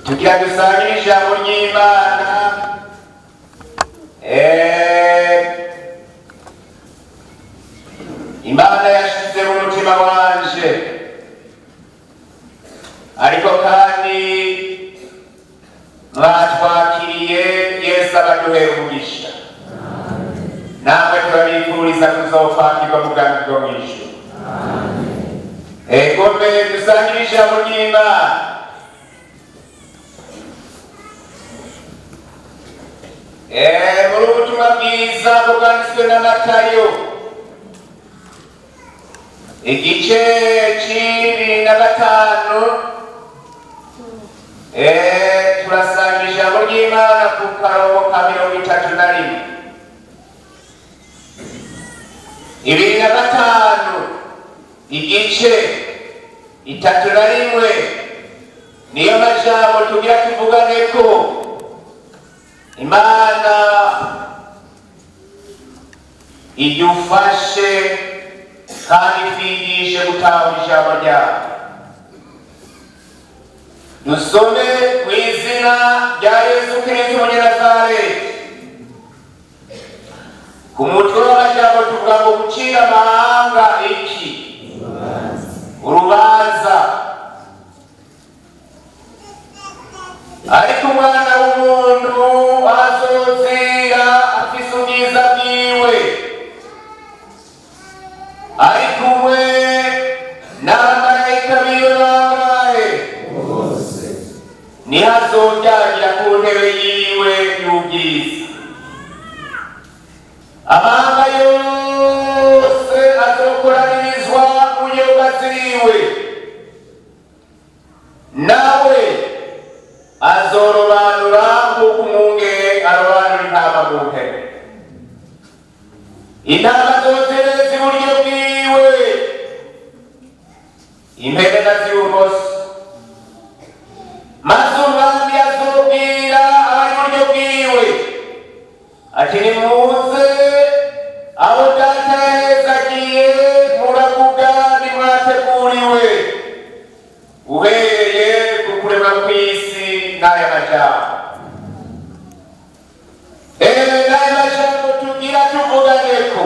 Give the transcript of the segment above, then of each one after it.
Tugira dusangire ijambo ry'Imana. Imana yashize mu mutima wanje, ariko kandi mwatwakiriye. Yesu abaduhera umugisha. Namwe turabifuriza kuzokwakirwa mu bwami bwo mw'ijuru. Egome, dusangire ijambo ry'Imana. Muri ubutumwa bwiza bwanditswe na Matayo, igice c'25, turasanga ijambo ry'Imana ku karongo ka 31. 25, igice 31, niyo majambo tugira tuvuganeko. Imana idufashe kandi twigishe gutahura ijambo ryayo. Dusome mu izina rya Yesu Kristo Umunyanazareti. Ku mutwe w'amajambo tuvuga ngo gucira amahanga iki? Urubanza. Ariko Umwana w'umuntu azozira afise ubwiza bwiwe, ari kumwe n'abamarayika biwe bangahe? Niho azovyagira ku ntebe yiwe y'ubwiza. Amahanga yose azokoranirizwa mu nyonga ziriwe, nawe azorobanura nk'uko umwungere arobanura intama mu mpene. Intama azozereza iburyo bwiwe, impene nazo ibumoso. Maze umwami azobwira abari iburyo bwiwe ati: "Nimuze, abo Data yahezagiye, muraguga nimwateguriwe uhereye ku kurema kw'isi." N'aya majambo tugira tuvuganeko.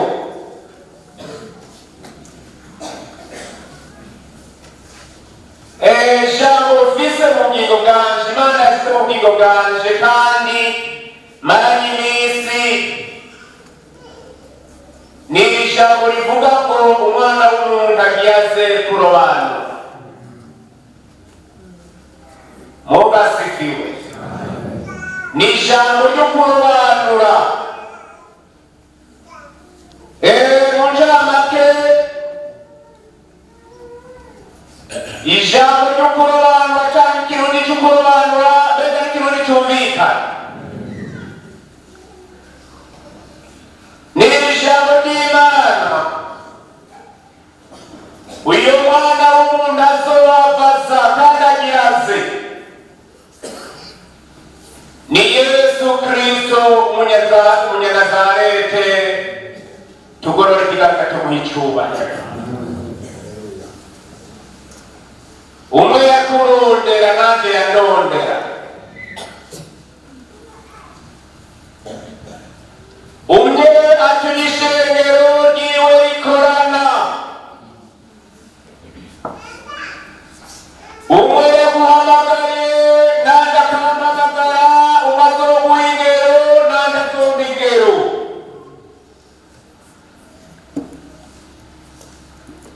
Jambo ufise mu bugingo bwanje, Imana yashyize mu bugingo bwanje kandi maranye iminsi, ni ijambo rivuga ngo Umwana w'umuntu agiye aze kurobanura. Mugasifiwe. Ni ijambo ryo kurobanura. Mu ncamake, ijambo ryo kurobanura cyangwa ikirundi cyo kurobanura, mbega n'ikirundi cyumvikana, ni ijambo ry'Imana. Uyu Mwana w'umuntu azobabaza kandi agiraze ni Yesu Kristo Umunyanazarete. Tugorore ikiganza, tumuha icyubahiro. Umwe yakurondera, nanjye yandondera. Umwe atuma ishengero ryiwe rikorana. Umwe yaguhamagaye, nanjye akampamagara. Umwe azoguha ingero, nanjye azompa ingero.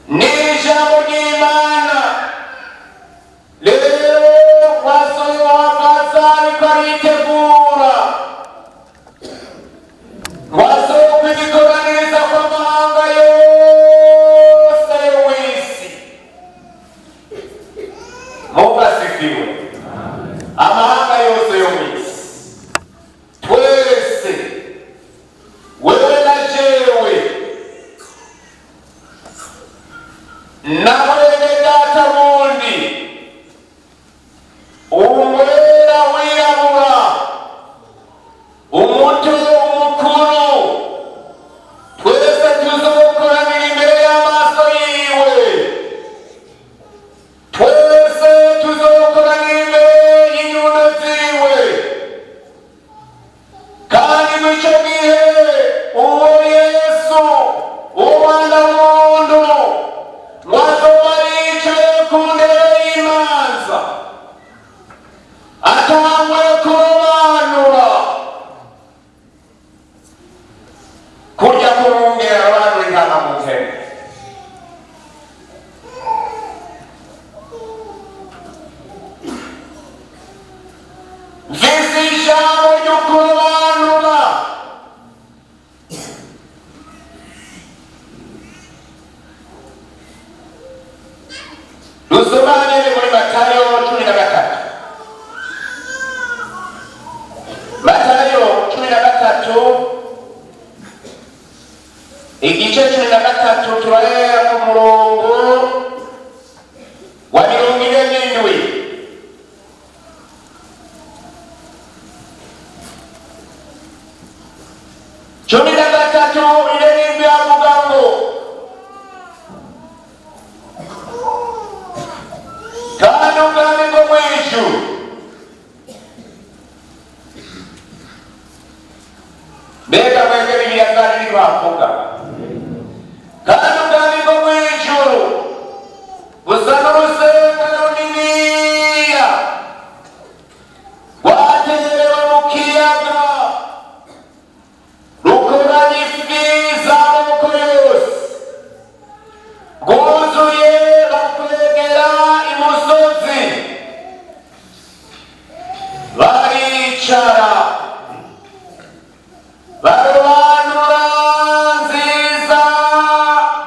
Ni ijambo ry'Imana. Rero wazohavaza ariko aritegura wazokwikoraniriza kw'amahanga yose yo mw'isi. Mugasifiwe. Amahanga yose yo mw'isi, twese, wewe na jewe na mwene data wundi, umwera, wirabura, umuto, umukuru, twese tuzokoranira imbere y'amaso yiwe. Twese tuzokoranira. Igice 13, turahera ku murongo wa 47. 13:47 avuga ngo: "Kandi ubwami bwo mu ijuru Mbega mwebwe Bibiliya zari ntibavuga? "Kandi ubwami bwo mu ijuru busa n'urusenga runiniya rwaterewe mu kiyaga, rukoranye ifi z'amoko yose. Rwuzuye, bakwegera imusozi, baricara, barobanura nziza,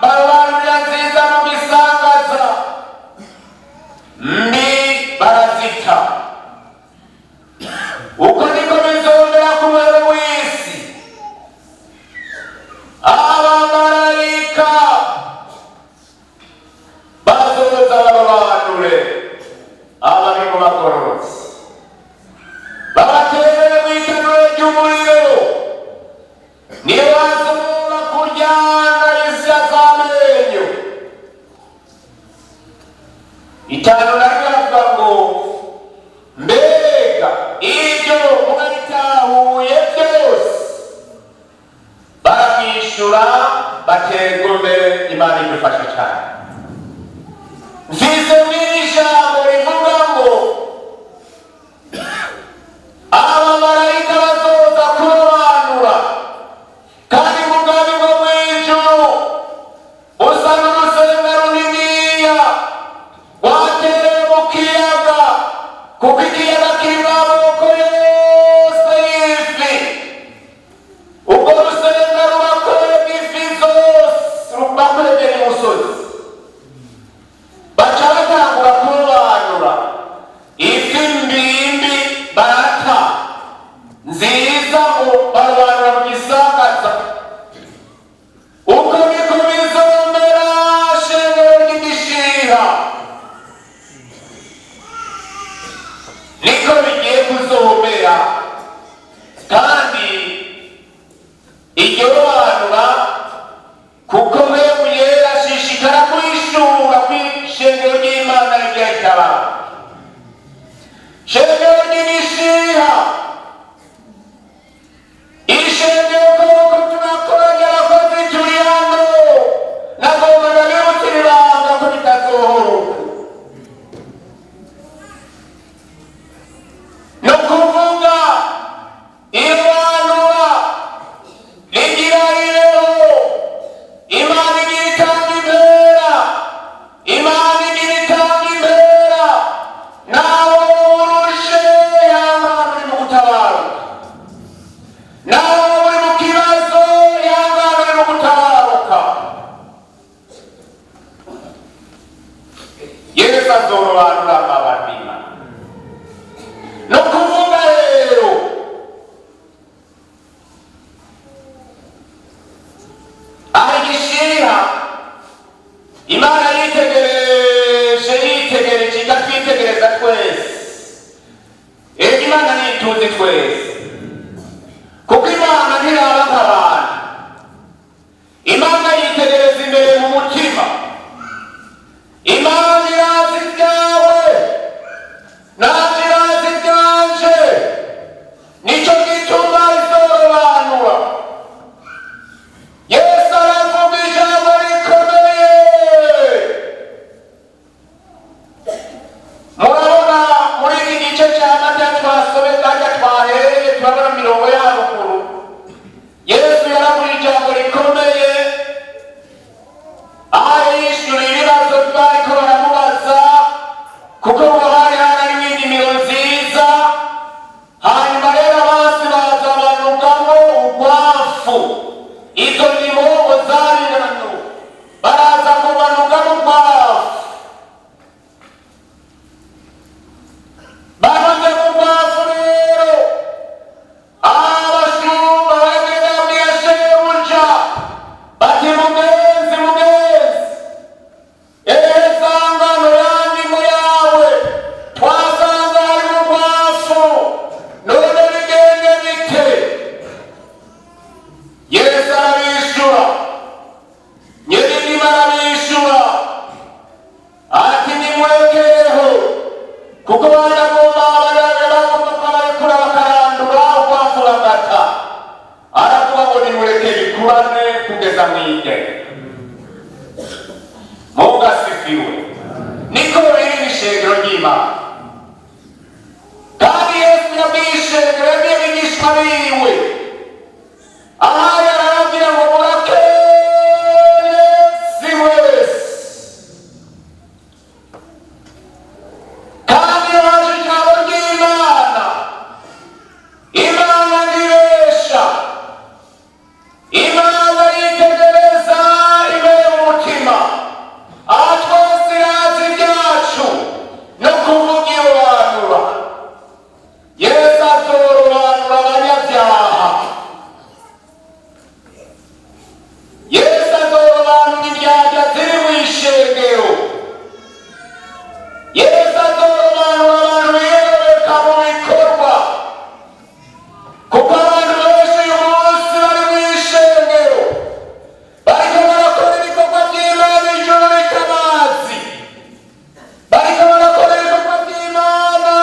barobanurira nziza mu bisangaza, mbi barazita. Uko niko bizongera ku muhero w'isi. Abamarayika bazoza barobanure abari mu bagororotsi, babaterere mu itanura ry'umuriro, niyo bazoba kuryana isya z'amenyo." 51 avuga ngo: "Mbega ibyo murabitahuye byose?" Baramwishyura bategome. Imana idufashe cyane. Mfise mw'ijambo rivuga ngo abamarayika bazoza kurobanura, kandi mu bwami bwo mu ijuru busa n'urusenga runiniya rwaterewe mu kiyaga, kuko ikiyaga kirimo amoko yose y'ifi. Ubwo rusenga rurakwega ifi zose, bakwegera imusozi, baca batangura kurobanura ifi mbimbi, barata, nziza ngo barobanura mu gisangaza. Uko niko bizomera, shengero ry'igishiha, niko bigiye kuzomera. Kandi iryo robanura, kuko Mpwemu Yera ashishikara kwishura kw'ishengero ry'Imana rigira ritabara. Shengero ry'igishiha, ishengero koko turakoranya abakozi, turi hano, nagomba ndabibutira ibanga ko bitazohora uko. Ni ukuvuga irobanura rigira ribeho. Imana igira itanga impera, Imana igira itanga impera. Nawe urushe, yangana uri mu gutabaruka. Nawe uri mu kibazo, yangana uri mu gutabaruka. Yesu azorobanura amababima. Ni ukuvuga rero aha igishiha, Imana yitegereje, yitegereje, ikatwitegereza twese. Erega Imana ntituzi twese, kuko Imana ntiraba nk'abantu. Imana yitegereza imbere mu mutima. Imana irazi ibyawe, nanjye irazi ibyanje. Nicyo gituma izorobanura. Yesu aravuga ijambo rikomeye. Murabona muri iki gice cya Matayo twasome, kajya twahereye, turabona mirongo ya haruguru, Yesu yaravuze ijambo rikomeye aho yishyura ibibazo bariko baramubaza, kuko ngo hari harimo indimiro nziza, hanyuma rero abasi baza banugamo urwafu. Izo ndimo ngo zari ingano, baraza kubanugamo urwafu. Bamaze mu rwafu rero, abasumba ry'Imana. Kandi Yesu yabwiye ishengero, yabwiye abigishwa biwe, aha yarababwira ngo murakeye si wese. Kandi iyo haje ijambo ry'Imana, Imana ntibesha, Imana yitegereza imbere mu mutima. Aha twese irazi ibyacu no kuvuga irobanura. Yesu azorobanura abanyabyaha, Yesu azorobanura indyarya ziri mu ishengero, Yesu azorobanura abantu biyorobeka mu bikorwa, kuko abantu benshi uyu munsi bari mu ishengero bariko barakora ibikorwa by'Imana ijoro rikabazi, bariko barakora ibikorwa by'Imana,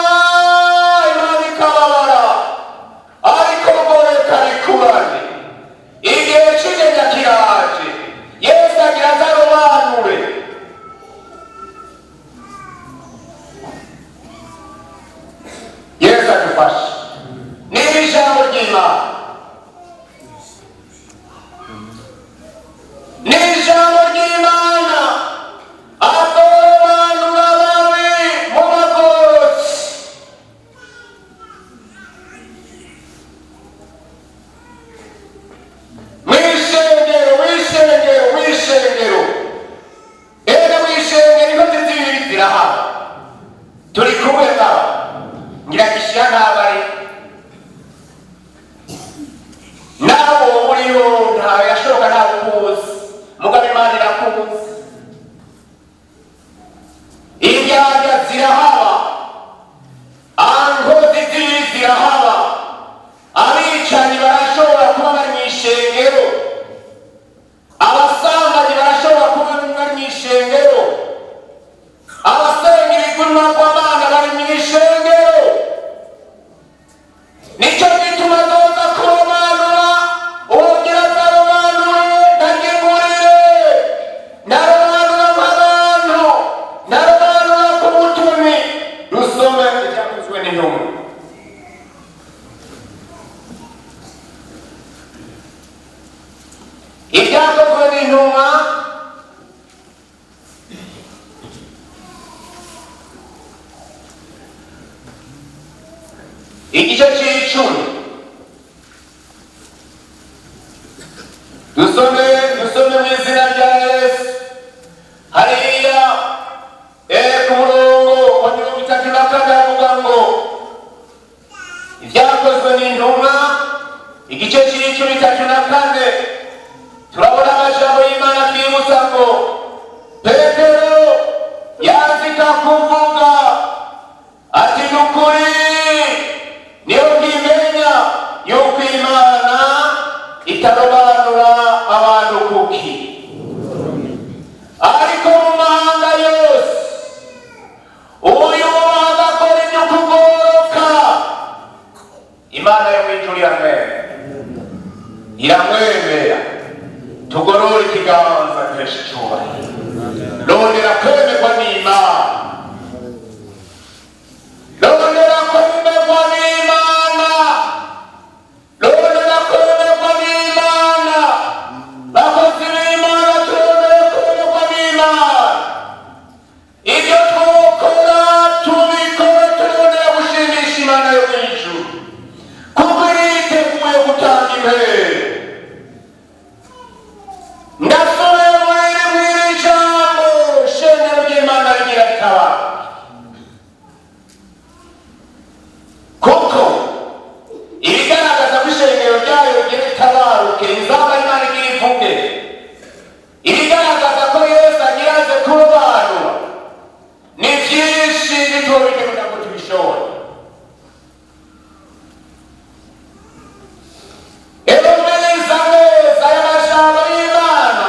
Imana ikababara. Ariko ngo reka bikurane, igihe c'igenya kiraje, Yesu agira azarobanure. Yesu adufashe. Niba ijambo ry'Imana ni ijambo ry'Imana, azobanura ababi mu bagororotsi. Mw'ishengero, mw'ishengero, mw'ishengero, ega mw'ishengero inkozi z'ibibi zirahaba. Turi kumwe nabo, ngira gishyira ntabari nawe uriyo, ntawe yashoboka, ntawe ukuzi, mugabo Imana irakuzi. Indyarya zirahaba, ankozi z'ibibi zirahaba, abicanyi barashobora kuba bari mu ishengero, abasambanyi barashobora kuba bari mu ishengero, abasenga ibigirwamana bari mu ishengero. Nicyo gituma azoza kurobanura. Ugira azarobanure ntagengurire, ntarobanura nk'abantu, ntarobanura ku butumi. Dusome Ibyakozwe n'Intumwa, Ibyakozwe n'Intumwa igice c'icumi. Dusome, dusome mu izina rya Yesu. Hariya ku murongo wa 34 havuga ngo, Ibyakozwe n'Intumwa igice c'icumi, 34, turabona amajambo y'Imana twibutsa ngo Petero yanzika kuvuga ati: "Ni ukuri niyo nkimenya yuko Imana itarobanura abantu kuki, ariko mu mahanga yose uyu agakora ibyo kugoroka, Imana yo mw'ijuru iramwemera, iramwemera." Tugorore ikiganza, duheshe icyubahiro. Rondera kwemerwa n'Imana, rondera kwemerwa n'Imana, rondera kwemerwa n'Imana. Bakozi b'Imana, turondere kwemerwa n'Imana. Ibyo twokora tubikore turondera gushimisha Imana yo mw'ijuru, kuko iriteguye gutanga impera. Ndasubira mwiri ijambo, shengero ry'Imana rigira ritabara, kuko ibigaragaza ko ishengero ryayo rigira ritabaruke, izaba Imana igira ivuge, ibigaragaza ko Yesu agira aze kurobanura ni byinshi, ntitubigenda ngo tubishobore. Rero neza neza y'amajambo y'Imana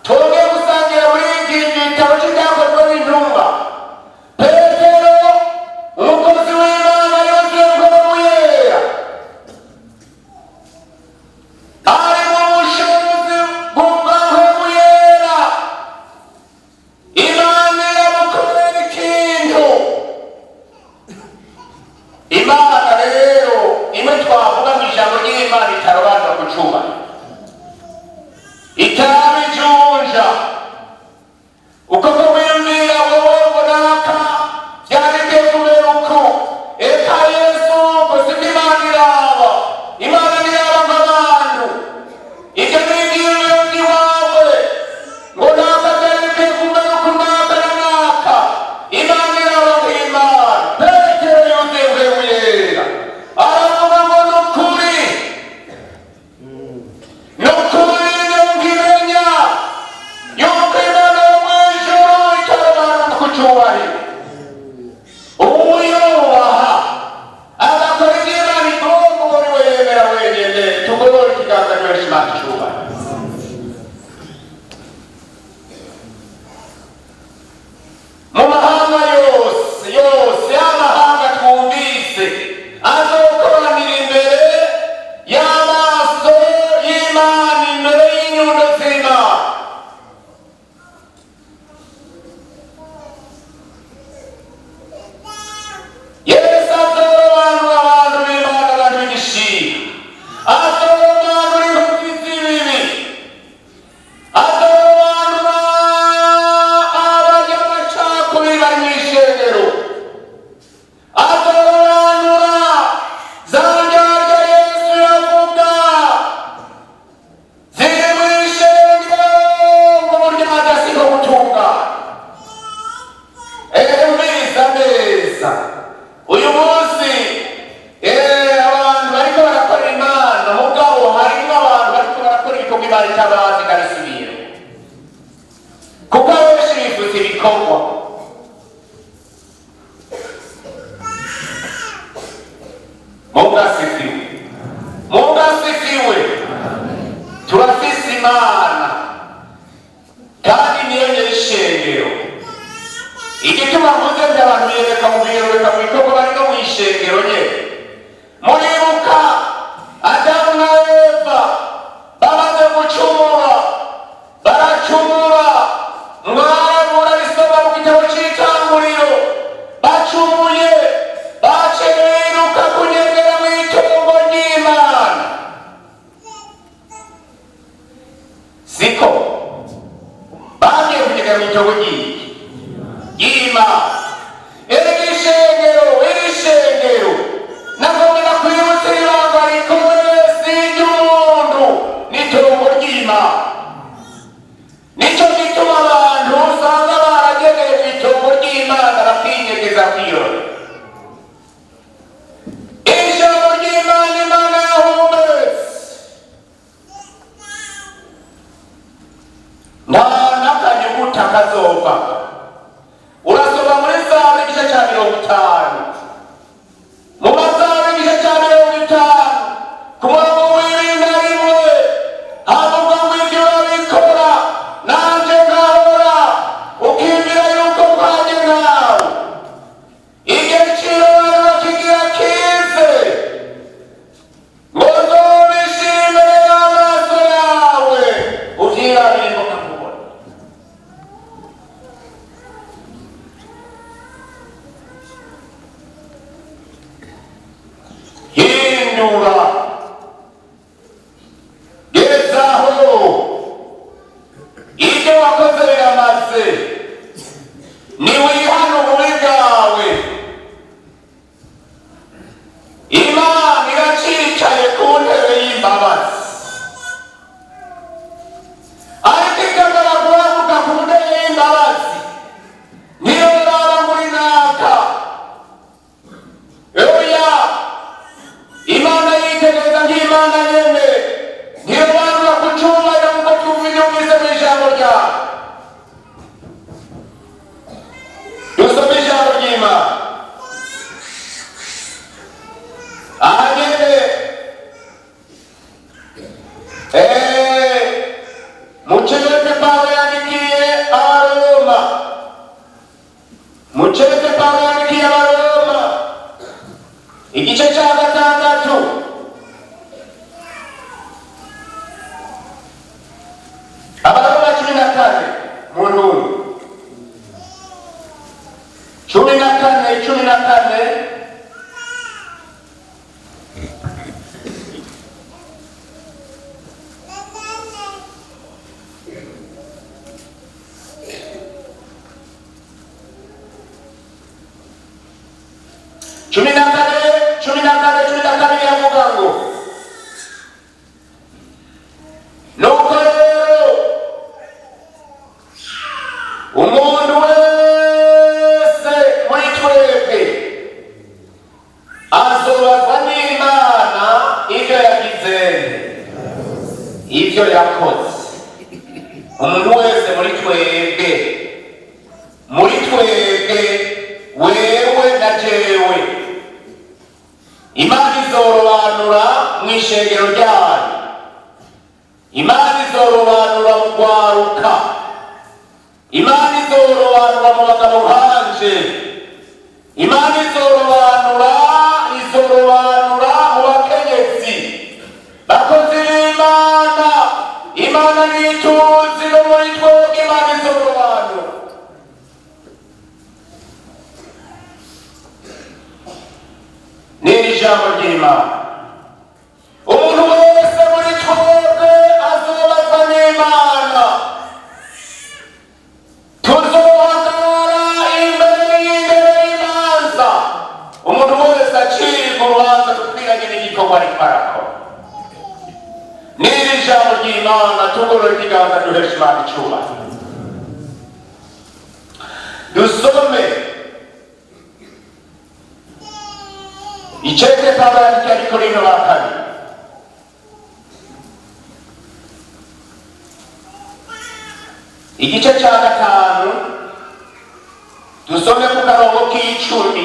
twongeye gusangira muri iki gitabo cy'Ibyakozwe n'Intumwa, Petero umukozi w'Imana yuzuye Mpwemu Yera, ari mu bushobozi bwa Mpwemu Yera, Imana iramukorera ikintu. Uko ko wiyumvira wowe ngo naka byari bikwiye kumera uku, eka Yesu ko siko Imana iraba. Imana ntiraba nk'abantu. Ibyo ni ibyiyumviro by'iwawe ngo naka byari bikwiye kumera uku, naka na naka. Imana iraba nk'Imana. Petero yuzuye Mpwemu Yera aravuga ngo ni ukuri, ni ukuri, nkimenya yuko Imana yo mu ijuru itarobanura ku cyubahiro. Uwuyubaha agakora ibyo Imana igomba, uwo ni we yemera wenyine. Tugorore ikiganza guhesha Imana icyubahiro. Mu mahanga yose yose, y'amahanga twumvise azokoranira imbere y'amaso y'Imana, imbere y'inyundo z'Imana. Yesu azorobanura abantu b'Imana, abantu b'igishira, azorobanura inkozi z'ibibi, azorobanura abanyamacakubiri bari mu ishengero, azorobanura za ndyarya Yesu yavuga ziri mu ishengero, ngo uburyarya siko gutungana. Umviriza neza. Uyu munsi abantu bariko barakora Imana, mugabo harimo abantu bariko barakora ibikorwa Imana itabazi. Ndabisubira kuko abenshi bifuza ibikorwa. Mungu asifiwe, Mungu asifiwe. Turafise Imana kandi niyo nyir'ishengero. Igituma mvuze ngo abantu biyereka mu biyereka mu bikorwa, bari no mu ishengero nyene. Muribuka Adamu na Eva bamaze gucumura, baracumura, mwarabura bisoma mu gitabo c'Itanguriro. Bacumuye baciye biruka kunyegera mu itongo ry'Imana, siko? Bagiye kunyegera mu itongo ry'Imana. Iri shengero, iri shengero, nagomba kwibutsa ibanga rikomeye: si iry'umuntu, n'itongo ry'Imana. Nicyo gituma abantu usanga barageneye mu itongo ry'Imana bakinyegeza kwirora. Ijambo ry'Imana, Imana yahumetse, nta n'akanyuguta kazova. Urasoma muri Zaburi igice cya 50, mu Mazaburi igice cya 50 ku murongo wa 21, havuga ngo ibyo urabikora nanje ngahora, ukibwira yuko mpanye nawe. Ibyo Ibyo yakoze, umuntu wese muri twebwe, muri twebwe, wewe na jewe, Imana izorobanura mu ishengero ryayo, Imana izorobanura mu rwaruka, Imana izorobanura mu bagabo nkanje, Imana izorobanura, izorobanura mu bakenyezi, bakozi b'Imana. Imana nituzi no muri twebwe Imana izorobanura. N'iri jambo ry'Imana, umuntu wese muri twebwe azubakwa n'Imana. Tuzohagarara imbere y'intebe y'imanza, umuntu wese acirwa urubanza dukwiranye n'igikorwa ariko arakora. N'iri jambo ry'Imana, tugorora ikiganza, duhesha Imana icyubahiro. Dusome icete Pawulo yandikiye Abikorinto ba kabiri, igice cya 5, dusome ku karongo k'10,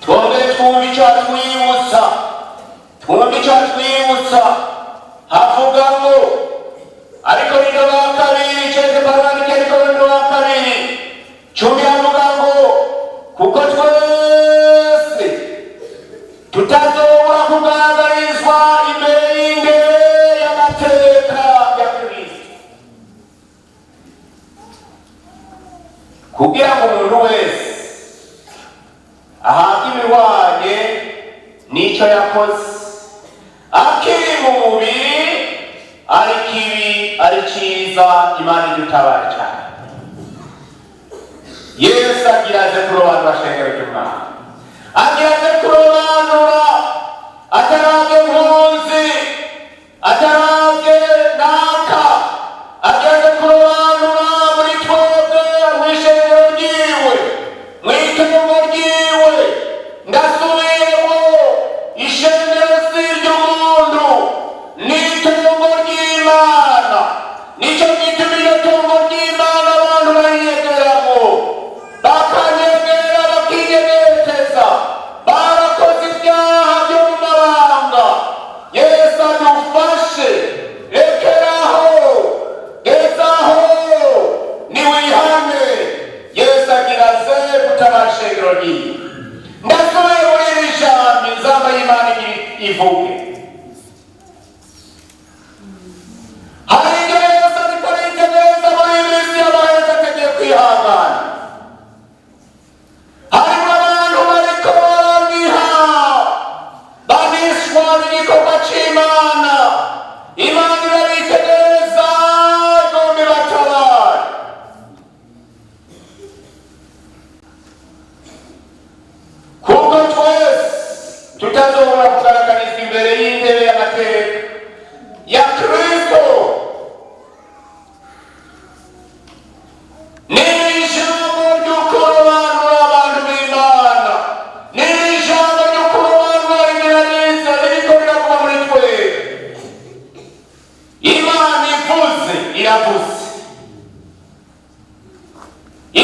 twongere twumve icyo atwibutsa, twumve icyo atwibutsa. Havuga ngo, ariko rino ba kabiri, icete Pawulo yandikiye Abikorinto ba kabiri 10, havuga ngo kuko twese tutazobura kugaragarizwa imbere y'intebe y'amateka ya Kristo, kugira ngo umuntu wese ahabwe ibihwanye n'icyo yakoze akiri mu mubiri, ari kibi ari cyiza. Imana idutabare cyane. Yesu agira aze kurobanura shengero ry'Umwami, agira aze kurobanura, atarabye mpunzi, atarabye naka, agira aze kurobanura muri twebwe, mu ishengero ryiwe, mu itungo ryiwe. Ndasubiyemo, ishengero si iry'umuntu, ni itungo ry'Imana. Nicyo gituma iryo tungo ry'Imana abantu bariyegeramo, bakanyegera, bakinyegeteza, barakoze ibyaha byo mu mabanga. Yesu adufashe. Rekeraho, gezaho, niwihane. Yesu agira aze gutabara ishengero ryiwe. Ndasubiye muri iri jambo, inzamba y'Imana igira ivuge. Hari ibyo Yesu ariko aritegereza muri iyi minsi y'amaherezo atagiye kwihangana. Harimo abantu bariko baraniha, banishwa n'igikorwa c'Imana. Imana irabitegereza, igomba ibatabare. Kuko twese tutazobura kugaragarizwa imbere y'intebe y'amateka ya Kristo. Ni ijambo ry'ukurobanura abantu b'Imana, ni ijambo ry'ukurobanura rigira neza ririko riravuga muri twebwe. Imana ivuze, iravuze.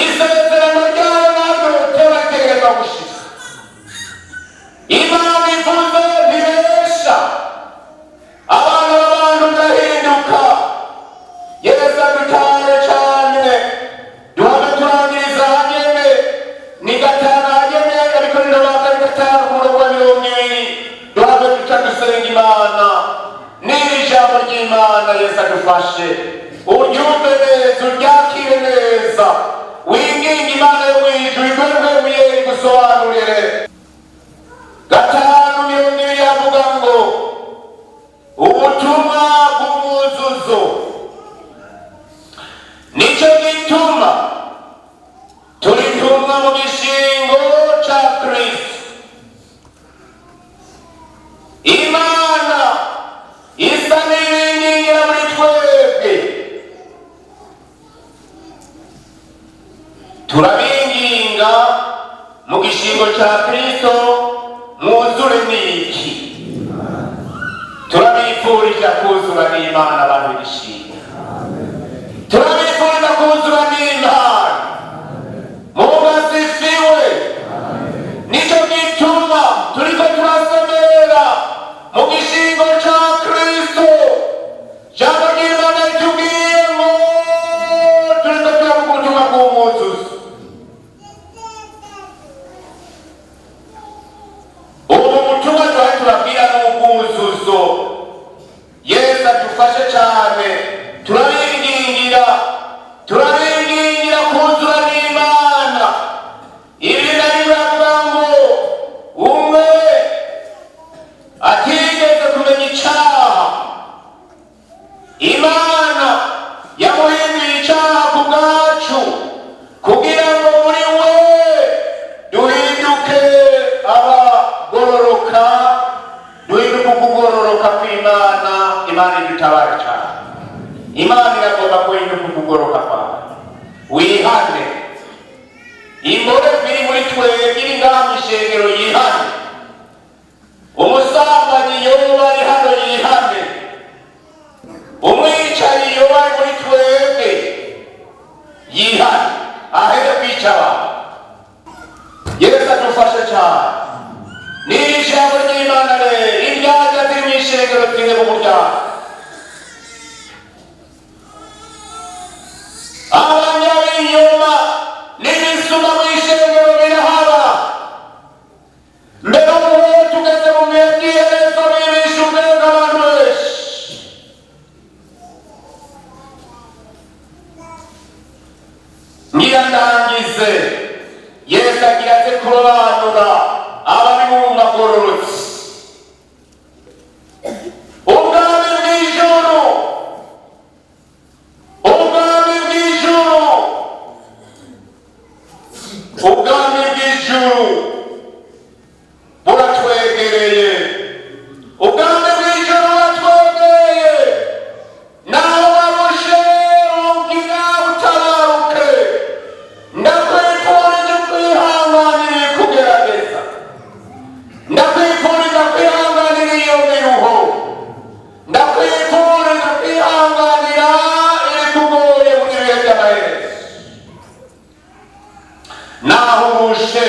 Isezerano ryayo naryo teba ritegerezwa gushika. Imana ivuze ntibesha. Abana b'abantu ndahinduka. Yesu adutare cyane. Duhame turangiriza hanyene, ni 5 hanyene, ariko ni nabaka 5 ku murongo wa 20. Duhame duca dusenga Imana. Ni ijambo ry'Imana, Yesu adufashe. Uryumve neza, uryakire neza, winginge Imana yo mw'ijuru igwegwemuye igusobanurire. 5:20 avuga ngo ubutumwa bw'umwuzuzo. Nicyo gituma turi intumwa mu gishingo ca Kristo. Imana isa n'ibingingira muri twebwe, turabinginga mu gishingo ca Kristo, mwuzure n'iki. Turabifurije kuzura n'Imana, abantu b'ishimwe. Turabifuriza kuzura n'Imana. Mungu asifiwe. Nicyo gituma turiko turasemera mu gishingo ca Kristo. Jambo ry'Imana ritubwiye ngo turiko turavuga ubutumwa bw'umwuzuzo. Ubu butumwa twari turabwira n'ubwuzuzo. Yesu adufashe cyane. Turabingingira, turabingingira kuzura n'Imana. Ibi nari biravuga ngo umwe atigeze kumenya icyaha, Imana yamuhinduye icyaha ku bwacu, kugira ngo muri we duhinduke abagororoka, duhinduke ukugororoka kw'Imana. Imana idutabare cyane. Imana iragomba guhinduka ukugororoka kwawe. Wihane. Imbore biri muri twebwe, iri ngaha mu ishengero, yihane. Umusambanyi yoba ari hano yihane. Umwicanyi yoba ari muri twebwe yihane, ahere kwica abantu. Yesu adufashe cyane. Ni ijambo ry'Imana rero, indyarya ziri mu ishengero zimwe mu muryango, abanyabinyoma n'ibisuma mu ishengero birahaba. Mbere ubu tugeze mu bihe by'iherezo, bibisha ubwenge abantu benshi. Ngira ndangize. Yesu agira aze kurobanura abari mu magororotsi. Ubwami bw'ijuru, ubwami bw'ijuru, ubwami bw'ijuru buratwegereye. Ubwami bw'ijuru buratwegereye. Nawe warushe, ubwira utabaruke. Ndakwifurije kwihanganira ibikugerageza. Ndakwifuriza kwihanganira iyo miruho. Ndakwifuriza kwihanganira ibikugoye mu bihe by'amaherezo. Naho urushe,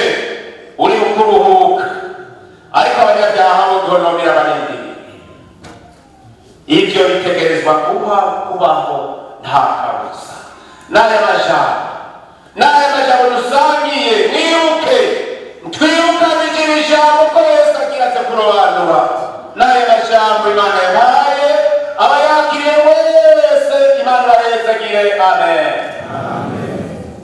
uri kuruhuka, ariko abanyabyaha bo gonomera barindiriye. Ibyo bitegerezwa kuba kubaho nta kabuza. N'aya majambo, n'aya majambo dusangiye, mwibuke, twibukanije iri jambo ko Yesu agira aze kurobanura. N'aya majambo Imana yabaye abayakiriye wese, Imana ibahezagire. Amen.